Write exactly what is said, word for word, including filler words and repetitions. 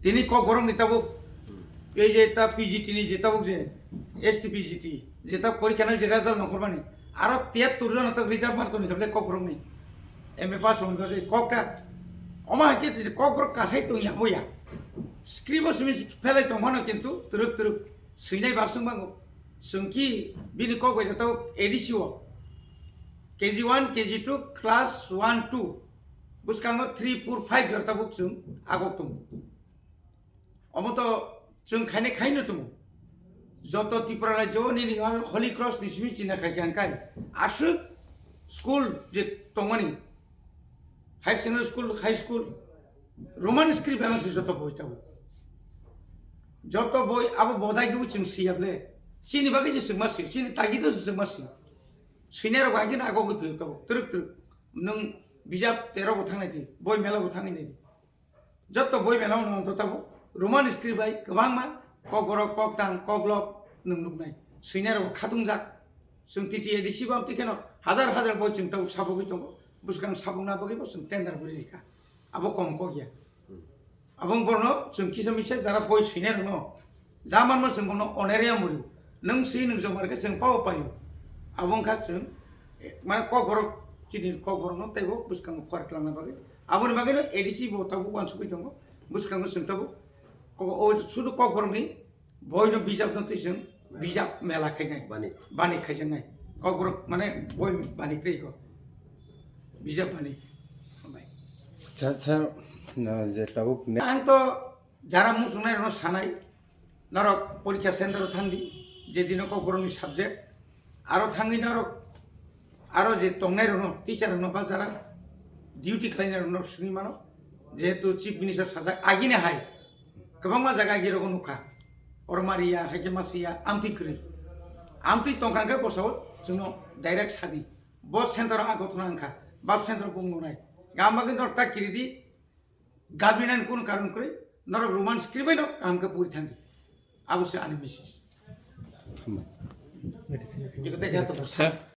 Tini Kokborok ni tabuk, ei je ta P G T ni je tabuk je, S T P G T, je ta porikha nai je result nongkhormani, aro tiyattur jona ta reserve mark tongni kable Kokborok ni M A pass rok ni bagwi kok ta. Omo hai khe Kokborok kasai tongya boya. Script o simi phelai tongmano kintu twrwk twrwk swinai basung bango. Chwng ki bini kok bai ta tabuk A D C o K G one, K G two, class one, two. Bwskango three, four, five jora tabuk chwng agok tongo. Omo to chwng khainai khaino tongo. Joto Tripura rajyo nini Holy Cross ni simi china khai khe ang kai. Aswk school je tongmani, higher secondary school, high school, Roman script bai se joto boi tabuk. Joto boi abo bodai gwi chwng siyable. Chini bagwi se chwng ma si, chini tagi do se chwng ma si. Swinai rok hai khe na agogwi phiyok tabuk. Twrwk twrwk. Nwng bijap tero bo thangnai di, boi mela bo thangwi nai di. Jotto boi mela no to tabuk Roman script bai kwbangma Kokborok, Koktang, Koklop nwng nuknai. Swinai rok khatungjak. Chwng T T A D C bam tikheno hajar hajar boi chwng tabuk sabogwi tongo. Bwskang sabokna bagwi bo chwng tender bwrwi rikha. Abo kom kok ya. Abong borno chwng kisa misa jara boi swinai rokno. Jamanma chwng bono oneria muri. Nwng swi nwng jomar khe chwng pao paio. Abo wngkha chwng, eh, mane Kokborok chini Kokborokno teibo bwskango phorai twlangna bagwi. Aboni bagwino A D C bo tabuk uansugwi tongo. Bwskango chwng tabuk ko-, o sudu Kokborokni boino bijapno twi chwng bijap mela khainai. Bani. Bani khaijaknai. Kokborok mane boi bani twi ko. Bijap bani. Sir, sir, no, je tabuk ne- Ang to jara muchungnai rokno sanai, norok porikha center o thangdi, je dino Kokborokni subject, aro thangwi norok, aro je tongnai rokno, teacher rokno ba jara duty khlainai rokno swngwi mano, jehetu chief minister sajak agini hai, kwbangma jaga agi rogo nukha, oro mariya, haikhe masiya, amtwi kwrwi, amtwi tongkha khe bosao chwngno direct sadi, bo center o a gothona wngkha, ba center o bung nunai, gam bagwi norok ta kiridi, Gabrinan kun karon kwrwi, norok Roman script bai no kaham khe puri thangdi. Abo se ani message. Hambai. Eko te khe to. Sir.